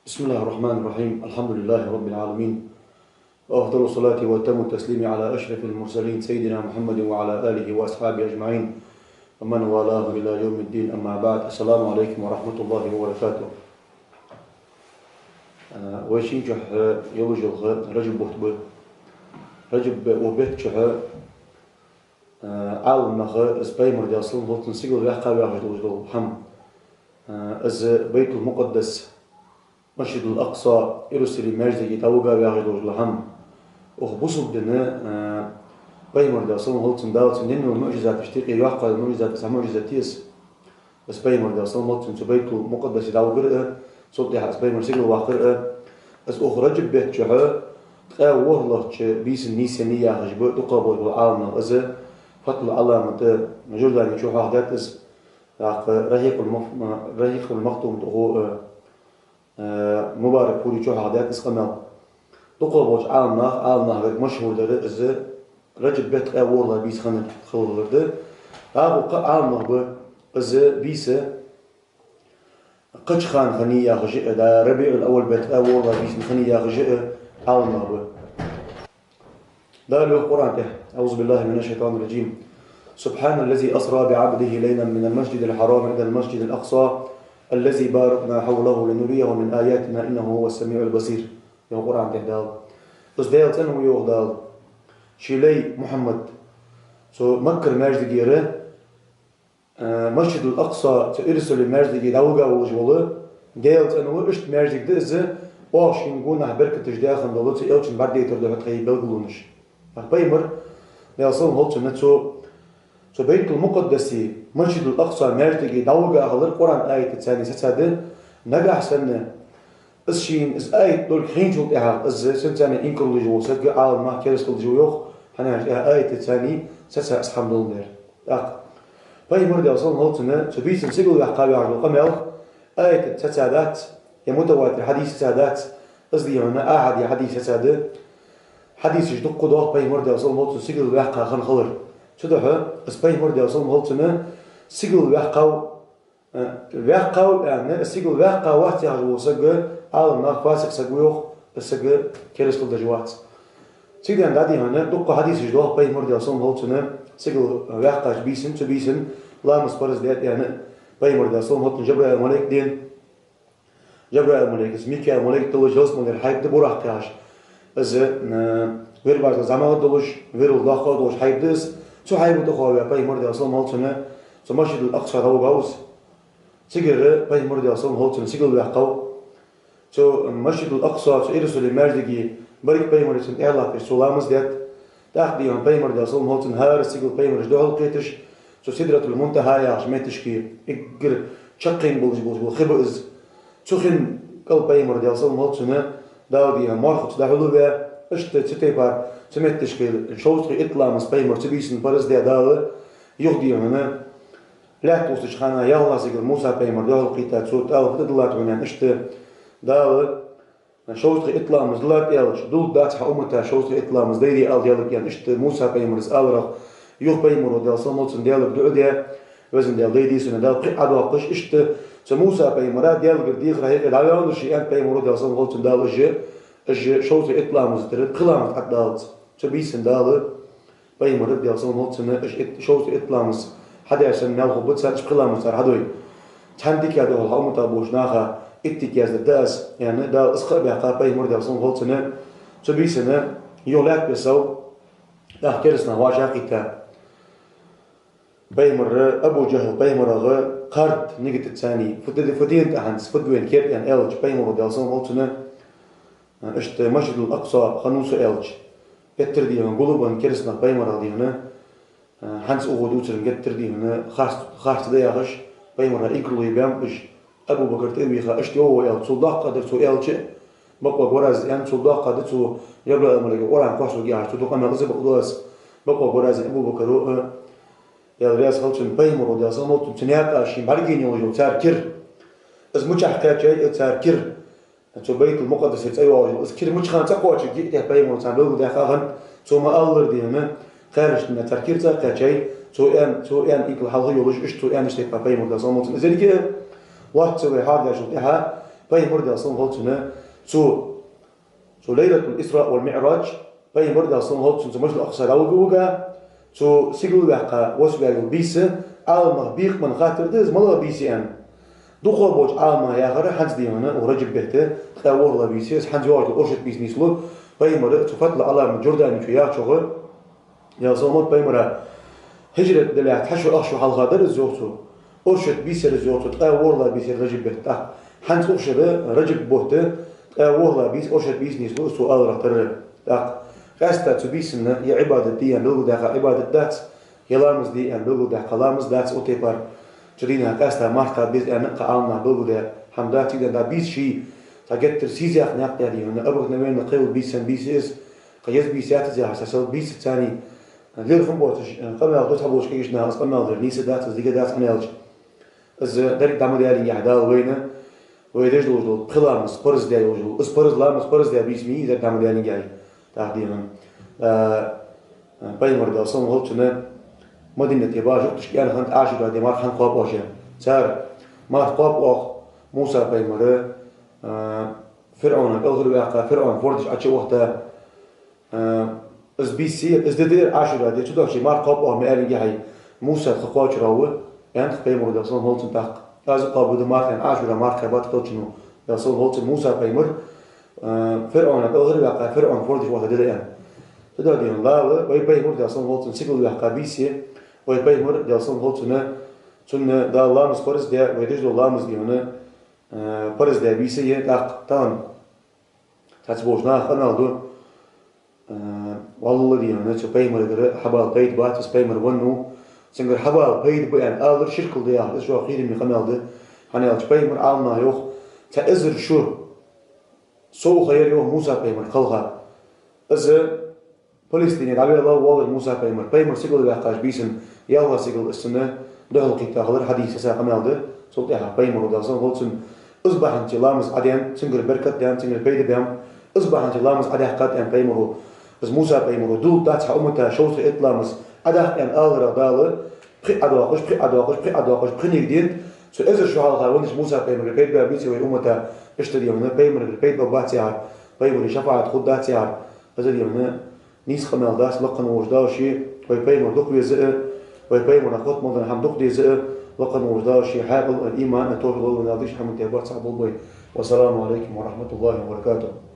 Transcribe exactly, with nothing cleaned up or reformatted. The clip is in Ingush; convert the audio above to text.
بسم الله الرحمن الرحيم. الحمد لله رب العالمين. وأفضل الصلاة وأتم التسليم على أشرف المرسلين سيدنا محمد وعلى آله وأصحابه أجمعين ومن والاه إلى يوم الدين. أما بعد. السلام عليكم ورحمة الله وبركاته. Э, вай шин чухь, э, йолаш йола ха Раджаб бутт ба. Раджаб бе-, укх бетта чухь, э, Ӏаламнаха из Пайхамар, Даьла салам хилда цунна, сигала ваьккхав яхаш долаш дола хӀама, э, из Байтул-Мукъаддас, Масджидул-Акъса, Иерусалим маьждиге дӀавигав яхаш долаш дола хӀама. Укх бусалба дина, э, Пайхамар, Даьла салам хилда цунна, Дала цунна денна дола муӀжизаташта юкъе йоккха йола муӀжизат, цхьа муӀжизат я из. Из Пайхамар, Даьла салам хилда цунна, цу Байтул-Мукъаддасе дӀавигар а, цул тӀехьагӀа из Пайхамар сигала ваккхар а, из укх Раджаб бетта чухь ткъаь ворхӀлагӀча бийсан нийсъеннай яхаш ба дукхагӀболаш бола Ӏаламнаха из. Фатхьул-Ӏалламат Джурджани чу хьоахадаьд из, тӀаккха Рахьикъул-Мах-, Рахьикъул-Махтум тӀа ху, э, э, Мубаракпуре чу хьоахадаьд из къамаьл. ДукхагӀболча Ӏаламнаха, Ӏаламнаха гарга машхӀур дар из Раджаб бетта ткъаь ворхӀлагӀа бийса хиннар хилар да. ДӀахо кхы а Ӏаламнах ба из бийса кхыча хана хиннай яхаш а, да, РабиӀул-Аввал бетта ткъаь ворхӀлагӀа бийсан хиннай яхаш а Ӏаламнах ба. Дала йоах Къуръан тӀа: أعوذ بالله من الشيطان الرجيم. سبحان الذي أسرى بعبده ليلا من المسجد الحرام إلى المسجد الأقصى الذي باركنا حوله لنريه من آياتنا إنه هو السميع البصير. Йоах Къуръан тӀа Дала. Из Даьла цӀена ва, йоах Дала. Ший лай Мухьаммад цу Маккара маьждигера, э, Масджидул-Акъса, цу Иерусалим маьждиге дӀавига волаш вола Даьла цӀена ва, иштта маьждиг да из, оаха шийна гонахьа беркаташ даь хинна дола, цу Элчана бӀаргадайтар духьа тхоай белгалонаш. ТӀаккха Пайхамар, Даьла салам хилда цунна, цу, цу Байтул-Мукъаддасе, Масджидул-Акъса маьждиге дӀавига хилар Къуръан аятаца цхьана сацад, нагахьа санна из шийна из аят долга хинначул тӀехьагӀа из сенца а инкарло деш вола саг, Ӏаламнах керастал деш ва йоах, хӀана аьлча аятаца цхьана саца из хӀама доландаь. ТӀаккха Пайхамар, Даьла салам хилда цунна, цу бийсан сигала ваьккхав яхаш дола къамаьл аятаца саца дац, е мутаватир хьадисаца саца дац, из дий хьона ахьади хьадисаца саца да. Хьадисаш дукха доагӀа Пайхамар, Даьла салам хилда цунна, сигала ваьккха хинна хилар. Цудухьа из Пайхамар, Даьла салам хилда цунна, сигала ваьккхав, э, ваьккхав аьнна, сигала ваьккхавац яхаш вола саг Ӏаламнах фасикъ саг ва йоах, из саг керастал деш вац. Цига денз дӀадий хьона, дукха хьадисаш доагӀа Пайхамар, Даьла салам хилда цунна, сигала ваьккхача бийсан, цу бийсан ламаз параз даьд аьнна, Пайхамар, Даьла салам хилда цунна, Жабраил малайк денна. Жабраил малайк, из Микаил малайк долаш ялсмалера хьайба да Буракъ яхаш. Из, э, вир бажал зӀамагӀа долаш, вирал доккха долаш хьайба да из. Цу хьайба тӀа хоаваь Пайхамар, Даьла салам хилда цунна, цу Масджидул-Акъса дӀавигав из. Цигара Пайхамар, Даьла салам хилда цунна, сигала ваьккхав. Цу Масджидул-Акъса, цу Иерусалим маьждиге берригаш Пайхамарца тӀехьа латташ цо ламаз даьд. ТӀаккха дий хьона Пайхамар, Даьла салам хилда цунна, хӀара сигала Пайхамараш духьалкхеташ, цу Сидратул-Мунтахьа яхача метташка, эггара чаккхе болаш, болаш бола хи ба из. Цу хин кӀал Пайхамар, Даьла салам хилда цунна, Дала дий хьона морхаца дӀахьулваь, иштта цу тайпара цу метташка шовзткъеи итт ламаз Пайхамара цу бийсан параз даь Дала, юха дий хьона лаьтта увттача хана ялхлагӀча сигала Муса пайхамар духьалкхийтта, цо тӀалаф тӀадиллад хьона аьнна, иштта Дала шовзткъеи итт ламаз диллад аьлча, дулларгдац хьа уммата шовзткъеи итт ламаз дайде ала Даьлага аьнна, иштта Муса пайхамара из аларах, юха пайхамаро, Даьла салам хилда цунна, Даьлага дуӀа даь, Везан Даьла, дайде сона, Дала пхиъ Ӏодоаккхаш, иштта цу Муса пайхамара Даьлагара дехар хьекъе дӀаваьннав ше аьнна, пайхамаро, Даьла салам хилда цунна, Дала уж, уж шовзткъеи итт ламаз тӀара пхи ламаз тӀа дӀадаллалца. Цу бийсан Дала пайхамарга, Даьла салам хилда цунна, уж итт, шовзткъеи итт ламаз хьадаь санна мел хургба цар, уж пхи ламаз цар хьадой. Цхьан дика духьал хьа умматах болча наха итт дика яздаьд аз, аьнна, Дала из кхаъ баьккха пайхамар, Даьла салам хилда цунна, цу бийсан юха лаьтта бесав, тӀаккха кераста нах вӀашагӀкхийтта. Пайхамар, Абу ДжахӀл пайхамарага кхарда нигатаца цани, фу де, фу де тӀа хӀанз, фуд вайна керда аьнна аьлча, пайхамаро, Даьла салам хилда цунна, иштта Масджидул-Акъса хиннав со аьлча, геттара дий хьона гулбенна кераста нах пайхамарах дий хьона, хӀанз укхо дувцар геттара дий хьона харц, харц да яхаш, пайхамара инкарло е баьннаб уж. Абу Бакр тӀавийха, иштта йоах аьлча, цул доккха дар цо аьлча, бакъваргвар аз аьнна, цул доккха да цо, Жабраил малайка Къуръан кхоссаргья яхаш, цо ду къамаьл, из а бакъду аз, бакъваргвар аз аьнна Абу Бакро а, Даьла раьза хилва цунна, пайхамаро, Даьла салам хилда цунна, цу наькъа шийна бӀаргаяйна йолаш йола цар кир. Из мичахьа кхаьчай, цар кир. Цу Байтул-Мукъаддасера цӀайоагӀаш йола из кир мича хана цӀакхоачаргья а тӀехьа пайхамаро царна белгалдаьккха хиннад, цо ма аллара дий хьона, кхаьрача дийнахьа цар кир цӀа а кхаьчай, цо аьнна, цо аьнна инкал хьалха йолаш, иштта цо аьннача тайпара пайхамаро, Даьла салам хилда цунна, из еррига а лоацца вай хьоахадаьчул тӀехьа, Пайхамар, Даьла салам хилда цунна, цу, цу Лайлатуль-Исраъ валь-МиӀрадж, Пайхамар, Даьла салам хилда цунна, цу Масжидуль-Акъса дӀавига, цу сигала ваьккха вос ваьнна йола бийса, Ӏаламнаха бекъа ма хаттар да из, малагӀа бийса я аьнна. Дукхагӏа болча Ӏаламнаха яхар хӀанз дийна, укх Раджаб бетта, ткъаь ворхӀлагӀа бийса я из, хӀанз йоагӀаш дола оршот бийса нийслу, Пайхамара цу фатла Ӏаламат Джурджани чу яхачох, Даьла салам хилда Пайхамара, хӀижрат даьлча цхьа шу, ах шу хьалха дар из, йоах цо. Оршот бийса яр из, йоах цо, ткъаь ворхӀлагӀа бийса яр Раджаб бетта. ТӀаккха хӀанз укх шера Раджаб бутт, ткъаь ворхӀлагӀа бийса, оршот бийса нийслу из, цо аларах тара. ТӀаккха къаьстта цу бийсан е Ӏибадат де аьнна белгалдаьккха Ӏибадат дац, е ламаз де аьнна белгалдаьккха ламаз дац, цу тайпара цу дийнахьа къаьстта марха кхаба беза аьнна кхы Ӏаламнаха белгалдаь хӀама дац, из дӀа бийса ший, цхьа геттара сийсаза наькъа тӀа дийна, обыкновенно кхыйола бийсан бийса я из, кхы еза бийса яц из яхар, цхьа сел бийса царний лерхӀам боацаш, э, къамаьл ду цхьаболча кагийча наха, из къамаьл дар нийса дац, из дика дац, хӀана аьлча, из деррига дӀа ма даьллинге хьа Дала вайна, вай деш долаш дола пхи ламаз парз даь йолаш дола, из парз ламаз, парз даь бийса ма йий из деррига дӀа ма даьллинге хьа, тӀаккха дийна. Э, э, Пайхамар, Даьла салам хилда цунна, Мадинате баха жугташка аьнна хиннад Ӏашура ди марха хӀана кхоаб оаш аьнна. Цар марха кхоаб оаха, Муса пайхамар, э, ФирӀовна кӀалхарваьккха, ФирӀовн фордаш Ӏочу а вахийта, э, из бийса я, из ди да ер Ӏашура ди, цудухьа марха кхоаб оаха ма аьллинге хьа, Муса тха кхоачара ва, аьннад Пайхамара, Даьла салам хилда цунна, тӀаккха. Аз а кхоабаргда марха аьнна, Ӏашура марха кхаьбад кхелчано, Даьла салам хилда цунна, Муса пайхамар, э, ФирӀовна кӀалхарваьккха, ФирӀовн фордаш вахийта ди да аьнна. Цудухьа дийна, лала, вай Пайхамар, Даьла салам хилда цунна, сигала ваьккха бийса я, вай Пайхамар, Даьла салам хилда цунна, цунна Дала ламаз парз даь, вай деш дола ламаз дийна, э, парз даь бийса я, тӀаккха тахан цхьацца болча наха къамаьл ду, э, валлахӀи, дийна, цу пайхамарагара хьабала пайда бац, из пайхамар веннав, цунгара хьабала пайда ба аьнна алар ширк да яхар, из чӀоагӀа кхераме къамаьл да, хӀана аьлча пайхамара Ӏаламнаха йоах, цхьа эзар шу совгӀа ха яр, йоах, Муса пайхамара кхелха. Из Палестине дӀавелла воаллар Муса пайхамар. Пайхамар сигала ваьккхача бийсан ялхлагӀа сигала из цунна духьалкхийтта хилар хьадис, цхьа къамаьл да. Цул тӀехьагӀа пайхамара, Даьла салам хилда цунна, из бахьанца ламаз Ӏодаьннад, цунгара беркат даьннад, цунгара пайда баьннаб, из бахьанца ламаз Ӏодаьккхад аьннад пайхамара. Из Муса пайхамара дулларгдац хьа уммата шовзткъеи итт ламаз Ӏодаккха аьнна аларах Дала, пхиъ Ӏодоаккхаш, пхиъ Ӏодоаккхаш, пхиъ Ӏодоаккхаш, пхи ниг дийнад, цу эзар шу хьалха веннача Муса пайхамарагара пайда баьннаб бийса я вай уммата, иштта дийна, пайхамарагара пайда бергбац яхар, пайхамара шафаӀат хургдац яхар, из дийна, нийса къамаьл дац, лакха волча Дала ше вай пайхамар дукха веза а, вай пайхамара хотта мел даь хӀама дукха деза а, лакха волча Дала ше хьаькъал а, иман а, товфикъ лолда вайна, Дала дикача хӀаман тӀа барт цхьа болба вай. والسلام عليكم ورحمة الله وبركاته.